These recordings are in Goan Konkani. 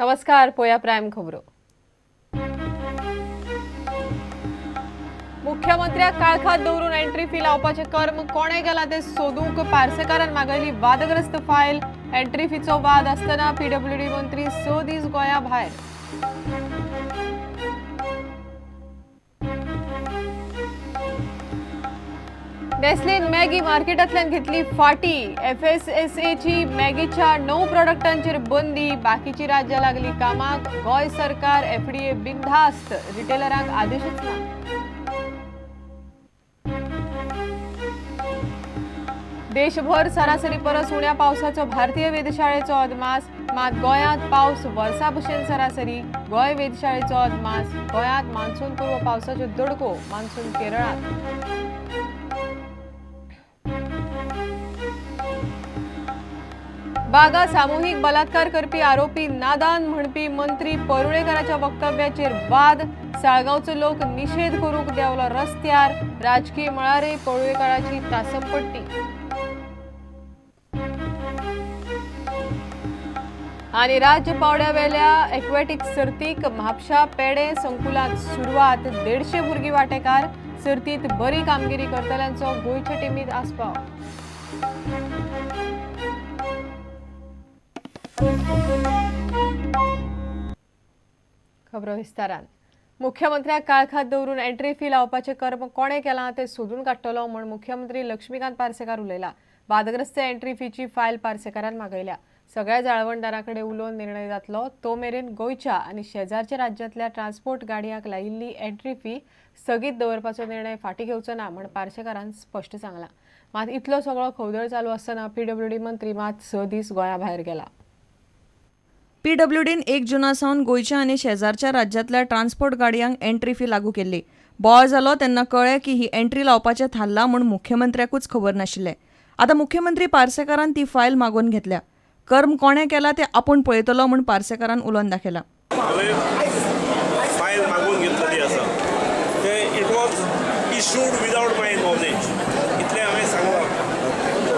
नमस्कार, पोया प्रायम खबरो. मुख्यमंत्र्याक काळखात दवरून एंट्री फी लावपाचें कर्म कोणे केलां तें सोदूंक पार्सेकारान मागयली वादग्रस्त फायल. एंट्री फीचो वाद आसतना पीडब्ल्यूडी मंत्री 6 दीस गोंया भायर. नेस्लेन मॅगी मार्केटांतल्यान घेतली फाटी. एफएसएसएची मॅगीच्या 9 प्रॉडक्टांचेर बंदी. बाकीची राज्यां लागली कामाक. गोंय सरकार एफडीए बिनधास्त, रिटेलरांक आदेशच ना. देशभर सरासरी परस उण्या पावसाचो भारतीय वेधशाळेचो अदमास. मात गोंयांत पावस वर्सा भशेन सरासरी. गोंय वेधशाळेचो अदमास. गोंयांत मान्सून पूर्व पावसाच्यो दडको. मान्सून केरळांत. बागा सामुहीक बलात्कार करपी आरोपी नादान म्हणपी मंत्री परुळेकराच्या वक्तव्याचेर वाद. साळगांवचो लोक निषेध करूंक देंवलो रस्त्यार. राजकीय मळारय परुळेकराची तासमपट्टी. आनी राज्य पावंड्यावेल्या एक्वेटीक सर्तीक म्हापशा पेडे संकुलांत सुरवात. 150 भुरगीं वांटेकार. सर्तींत बरी कामगिरी करतल्यांचो गोंयचे टिमींत आस्पाव. खबरो विस्तारान. मुख्यमंत्र्याक काळखात दवरून एंट्री फी लावपाचें कर्म कोणे केलां तें सोदून काडटलो म्हूण मुख्यमंत्री लक्ष्मीकांत पार्सेकार उलयला. वादग्रस्त एंट्री फीची फायल पार्सेकारान मागयल्या. सगळ्या जाळवणदारां कडेन उलोवन निर्णय जातलो. तो मेरेन गोंयच्या आनी शेजारच्या राज्यांतल्या ट्रान्सपोर्ट गाडयांक लायिल्ली एंट्री फी स्थगीत दवरपाचो निर्णय फाटीं घेवचो ना म्हूण पार्सेकारान स्पश्ट सांगलां. मात इतलो सगळो खवदळ चालू आसतना पीडब्ल्यूडी मंत्री मात 6 दीस गोंया भायर गेला. पीडब्ल्यूडीन 1 जुना सावन गोंयच्या आनी शेजारच्या राज्यांतल्या ट्रान्सपोर्ट गाडयांक एंट्री फी लागू केल्ली. बोवाळ जालो तेन्ना कळ्ळें की ही एंट्री लावपाचें थारलां म्हूण मुख्यमंत्र्याकूच खबर नाशिल्लें. आतां मुख्यमंत्री पार्सेकारान ती फायल मागोवन घेतल्या. कर्म कोणें केलां तें आपूण पळयतलो म्हूण पार्सेकारान उलोवन दाखयलां. हांवें फायल मागोवन घेतलेली आसा. ते it was issued without my knowledge इतलें हांवें सांगलां.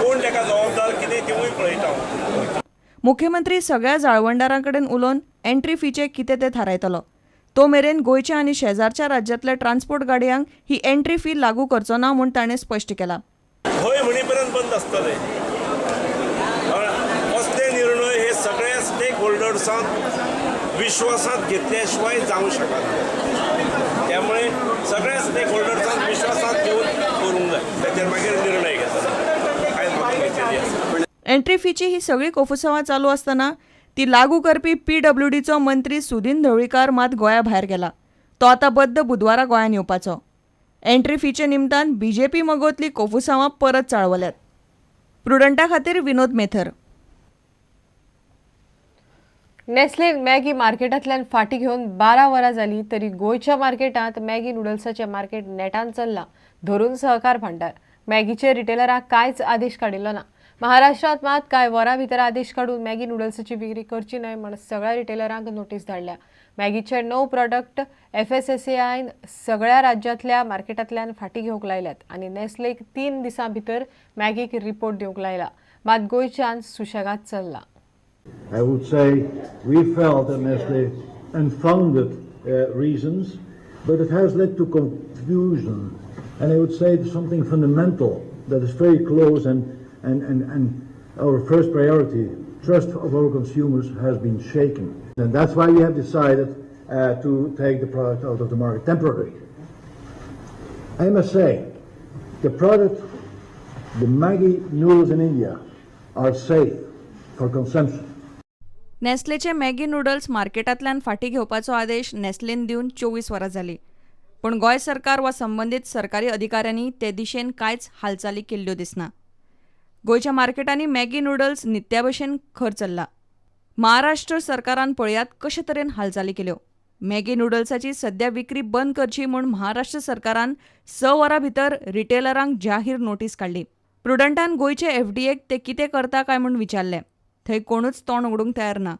कोण ताका जबाबदार कितें तेवूय पळयता. मुख्यमंत्री सगळ्या जाळवणदारां कडेन उलोवन एंट्री फीचें कितें तें थारायतलो. तो मेरेन गोंयच्या आनी शेजारच्या राज्यांतल्या ट्रान्सपोर्ट गाडयांक ही एंट्री फी लागू करचो ना म्हूण ताणें स्पश्ट केलां. हय म्हणी पर्यंत बंद आसतलें. असले निर्णय हे सगळ्या स्टेक होल्डर्सांक विश्वासांत घेतल्या शिवाय जावंक शकना. त्यामुळे सगळ्या स्टेक होल्डर्सांक विश्वासांत घेवन करूंक जाय. ताचेर मागीर निर्णय घेतलो. फायल मागून घेतलेली आसा. एंट्री फीची ही सगळी कोफुसांवां चालू आसतना ती लागू करपी पीडब्ल्यूडीचो मंत्री सुदीन ढवळीकार मात गोंया भायर गेला. तो आतां बद्द बुधवारा गोंयांत येवपाचो. एंट्री फीचे निमतान बीजेपी मगोतली कोफुसांवां परत चाळवल्यात. प्रुडंटा खातीर विनोद मेथर. नेस्ले मॅगी मार्केटांतल्यान फाटी घेवन 12 वरां जाली तरी गोंयच्या मार्केटांत मॅगी नुडल्साचें मार्केट नेटान चल्लां. धरून सहकार भांडार. मॅगीचे रिटेलरांक कांयच आदेश काडिल्लो ना. महाराष्ट्रांत मात कांय वरां भितर आदेश काडून मॅगी नुडल्साची विक्री करची न्हय म्हूण सगळ्या रिटेलरांक नोटीस धाडल्या. मॅगीचे 9 प्रॉडक्ट एफएसएसएआयन सगळ्या राज्यांतल्या मार्केटांतल्यान फाटी घेवंक लायल्यात आनी नेस्लेक 3 दिसां भितर मॅगीक रिपोर्ट दिवंक लायला. मात गोंयच्यान सुशेगाद चल्ला. I would say we felt that Nestle unfounded reasons, but it has led to confusion. And I would say something fundamental that is very close and our first priority, trust of our consumers, has been shaken. And that's why we have decided to take the product out of the market temporarily. I must say, the product, the Maggi noodles in India, are safe for consumption. नेस्लेचे Maggi noodles मार्केटांतल्यान फाटीं घेवपाचो आदेश नेस्लेन दिवन 24 वरां जालीं. पूण गोंय सरकार वा संबंदीत सरकारी अधिकाऱ्यांनी ते दिशेन कांयच हालचाली केल्ल्यो दिसना. गोंयच्या मार्केटांनी मॅगी नुडल्स नित्या भशेन खर चल्ला. महाराष्ट्र सरकारान पळयात कशे तरेन हालचाली केल्यो. मॅगी नुडल्साची सद्या विक्री बंद करची म्हूण महाराष्ट्र सरकारान 6 वरां भितर रिटेलरांक जाहीर नोटीस काडली. प्रुडंटान गोंयचे एफडीएक ते कितें करता काय म्हूण विचारलें. थंय कोणूच तोंड उगडूंक तयार ना.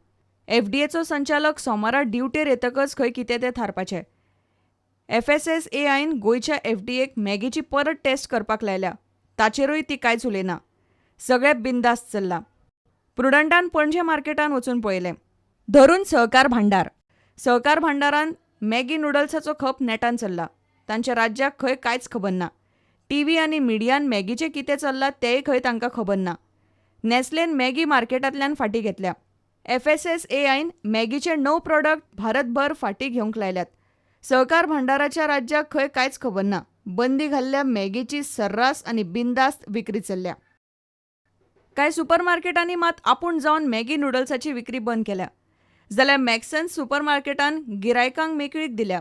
एफडीएचो संचालक सोमारा ड्युटेर येतकच खंय कितें तें थारपाचें. एफएसएसएआयन गोंयच्या एफडीएक मॅगीची परत टेस्ट करपाक लायल्या. ताचेरूय ती कांयच उलयना. सगळें बिंदास्त चल्लां. प्रुडंटान पणजे मार्केटान वचून पळयलें. धरून सहकार भांडार. सहकार भांडारान मॅगी नुडल्साचो खप नेटान चल्ला. तांच्या राज्याक खंय कांयच खबर ना. टीव्ही आनी मिडियान मॅगीचें कितें चल्लां तेंय खंय तांकां खबर ना. नेस्लेन मॅगी मार्केटांतल्यान फाटीं घेतल्या. एफएसएसएआयन मॅगीचे 9 प्रॉडक्ट भारतभर फाटीं घेवंक लायल्यात. सहकार भांडाराच्या राज्याक खंय कांयच खबर ना. बंदी घाल्ल्या मॅगीची सर्रास आनी बिनधास्त विक्री चल्ल्या. कांय सुपरमार्केटांनी मात आपूण जावन मॅगी नुडल्साची विक्री बंद केल्या, जाल्यार मॅक्सन सुपरमार्केटान गिरायकांक मेकळीक दिल्या.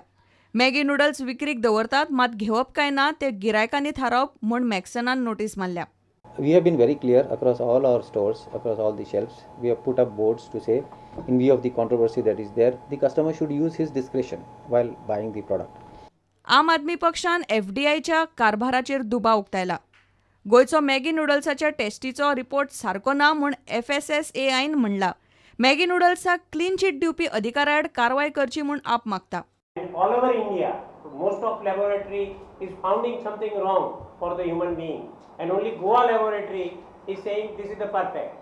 मॅगी नुडल्स विक्रीक दवरतात मात घेवप काय ना ते गिरायकांनी थारावप म्हूण मॅक्सनान नोटीस मारल्या. We have been very clear across all our stores, across all the shelves. We have put up boards to say, in view of the controversy that is there, the customer should use his discretion while buying the product. आम आदमी पक्षान एफडीआयच्या कारभाराचेर दुबाव उक्तायला. गोंयचो मॅगी नुडल्साच्या टेस्टीचो रिपोर्ट सारको ना म्हूण एफएसएसएआयन म्हणला. मॅगी नुडल्साक क्लीन चीट दिवपी अधिकाऱ्याआड कारवाय करची म्हूण आप मागता. All over India, most of laboratory is finding something wrong for the human being, and only Goa laboratory is saying this is the perfect.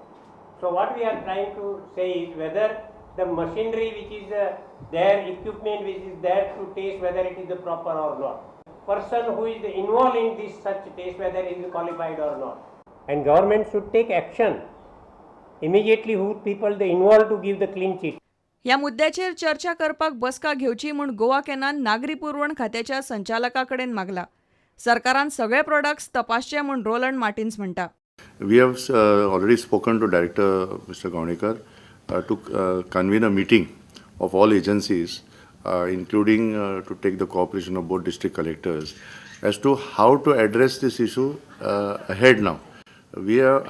So what we are trying to say is whether the machinery which is there, equipment which is there to test whether it is the proper or not. Person who is involved in this such test whether he is qualified or not. And government should take action immediately who people they involved to give the clean chit. ह्या मुद्द्याचेर चर्चा करपाक बसका घेवची म्हूण गोवा कॅनान नागरी पुरवण खात्याच्या संचालका कडेन मागला. सरकारान सगळे प्रॉडक्ट्स तपासचे म्हूण रोलंड मार्टिन्स म्हणटा. We have already spoken to Director Mr. Gaonkar to convene a meeting of all agencies, including to take the cooperation of both district collectors as to how to address this issue ahead now. We are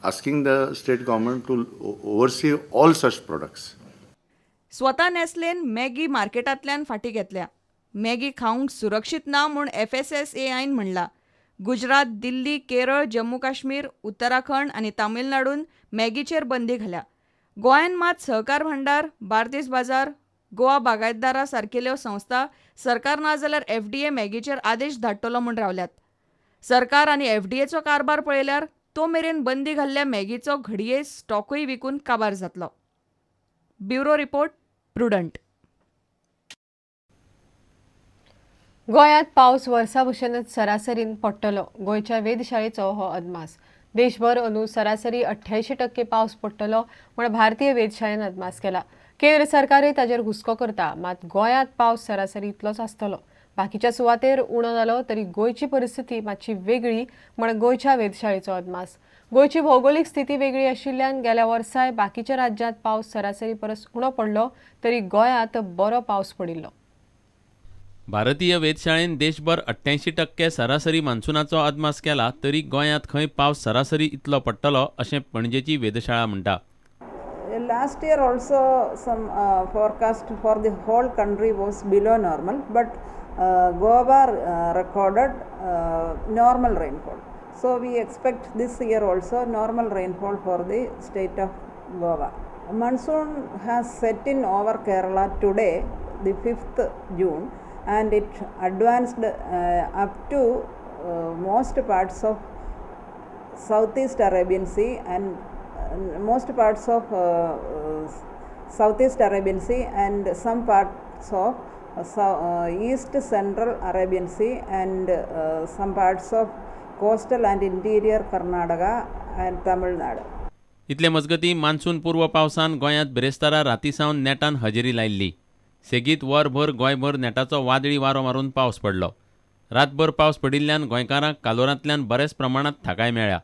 asking the state government to oversee all such products. स्वता नेस्लेन मॅगी मार्केटांतल्यान फाटीं घेतल्या. मॅगी खावंक सुरक्षीत ना म्हूण एफएसएसएआयन म्हणला. गुजरात, दिल्ली, केरळ, जम्मू काश्मीर, उत्तराखंड आनी तामिळनाडून मॅगीचेर बंदी घाल्या. गोंयान मात सहकार भांडार, बार्देस बाजार, गोवा बागायतदारा सारकेल्यो संस्था सरकार ना जाल्यार एफडीए मॅगीचेर आदेश धाडटलो म्हूण रावल्यात. सरकार आनी एफडीएचो कारभार पळयल्यार तो मेरेन बंदी घाल्ल्या मॅगीचो घडये स्टॉकूय विकून काबार जातलो. Bureau report, Prudent. गोंयांत पावस वर्सा भशेनच सरासरीन पडटलो. गोंयच्या वेधशाळेचो हो अदमास. देशभर अंदू सरासरी 88% पावस पडटलो म्हूण भारतीय वेधशाळेन अदमास केला. केंद्र सरकारय ताजेर हुस्को करता, मात गोंयांत पावस सरासरी इतलोच आसतलो. बाकीच्या सुवातेर उणो जालो तरी गोंयची परिस्थिती मातशी वेगळी म्हण गोंयच्या वेधशाळेचो अदमास. गोंयची भौगोलिक स्थिती वेगळी आशिल्ल्यान गेल्या वर्साय बाकीच्या राज्यांत पावस सरासरी परस उणो पडलो तरी गोंयांत बरो पावस पडिल्लो. भारतीय वेधशाळेन देशभर 88% सरासरी मान्सूनाचो अदमास केला तरी गोंयांत खंय पावस सरासरी इतलो पडटलो अशें पणजेची वेधशाळा म्हणटा. Last year also some forecast for the whole country was below normal, but Goa recorded normal rainfall. So we expect this year also normal rainfall for the state of Goa. Monsoon has set in over Kerala today, the 5th June, and it advanced up to most parts of Southeast Arabian Sea and most parts of Southeast Arabian Sea and some parts of East Central Arabian Sea and some parts of coastal and interior Karnataka and Tamil Nadu. इतले मजगती मान्सून पूर्व पावसान गोंयांत बिरेस्तारा राती सावन नेटान हजेरी लायिल्ली. सेगीत वरभर गोंयभर नेटाचो वादळी वारो मारून पावस पडलो. रातभर पावस पडिल्ल्यान गोंयकारांक कालोरांतल्यान बरेच प्रमाणांत थाकाय मेळ्ळ्या.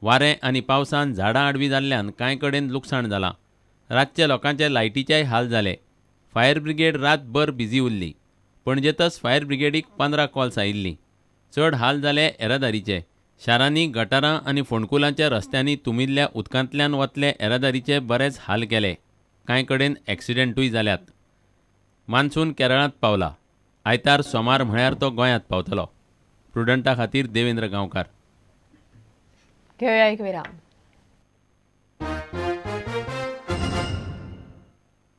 वारें आनी पावसान झाडां आडवी जाल्ल्यान कांय कडेन लुकसाण जालां. रातचे लोकांचे लायटीचेय हाल जाले. फायर ब्रिगेड रातभर बिजी उरली. पणजेतच फायर ब्रिगेडीक 15 कॉल्स आयिल्लीं. चड हाल जाले येरादारीचे. शारांनी गटारां आनी फोंडकुलांच्या रस्त्यांनी तुमिल्ल्या उदकांतल्यान वतले येरादारीचे बरेच हाल केले. कांय कडेन एक्सिडेंटूय जाल्यात. मान्सून केरळांत पावला. आयतार सोमार म्हळ्यार तो गोंयांत पावतलो. प्रुडंटा खातीर देवेंद्र गांवकार. घेवया एक विराम.